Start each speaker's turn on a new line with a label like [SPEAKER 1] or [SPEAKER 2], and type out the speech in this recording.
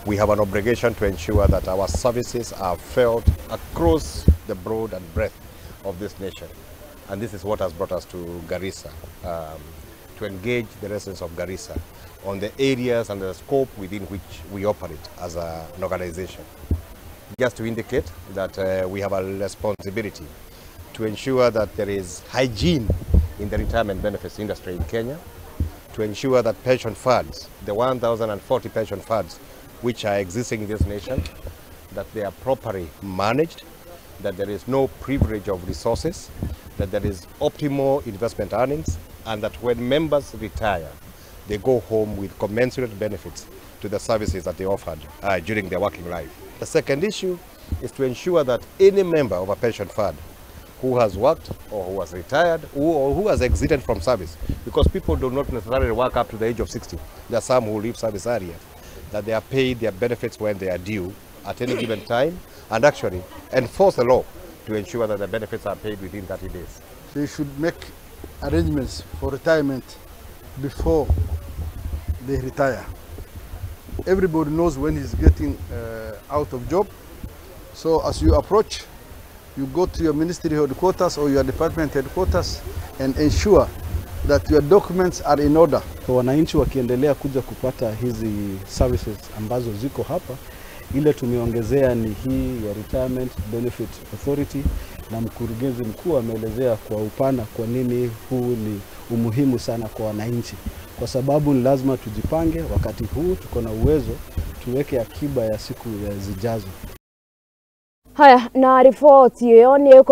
[SPEAKER 1] We have an obligation to ensure that our services are felt across the broad and breadth of this nation. And this is what has brought us to Garissa, to engage the residents of Garissa on the areas and the scope within which we operate as an organization. Just to indicate that we have a responsibility to ensure that there is hygiene in the retirement benefits industry in Kenya, to ensure that pension funds, the 1,040 pension funds which are existing in this nation, that they are properly managed, that there is no privilege of resources, that there is optimal investment earnings, and that when members retire, they go home with commensurate benefits to the services that they offered during their working life. The second issue is to ensure that any member of a pension fund who has worked or who has retired or who has exited from service, because people do not necessarily work up to the age of 60. There are some who leave service area, that they are paid their benefits when they are due at any given time, and actually enforce the law to ensure that the benefits are paid within 30 days.
[SPEAKER 2] They should make arrangements for retirement before they retire. Everybody knows when he's getting out of job. So as you approach, you go to your ministry headquarters or your department headquarters and ensure that your documents are in order.
[SPEAKER 3] Kwa wananchi wakiendelea kuja kupata hizi services ambazo ziko hapa, ile tumeongezea ni hii ya Retirement Benefit Authority, na mkurugenzi mkuu ameelezea kwa upana kwa nini huu ni umuhimu sana kwa wananchi. Kwa sababu ni lazima tujipange wakati huu, tuko na uwezo tuweke akiba ya siku zijazo.
[SPEAKER 4] Haya, na ripoti hiyo ni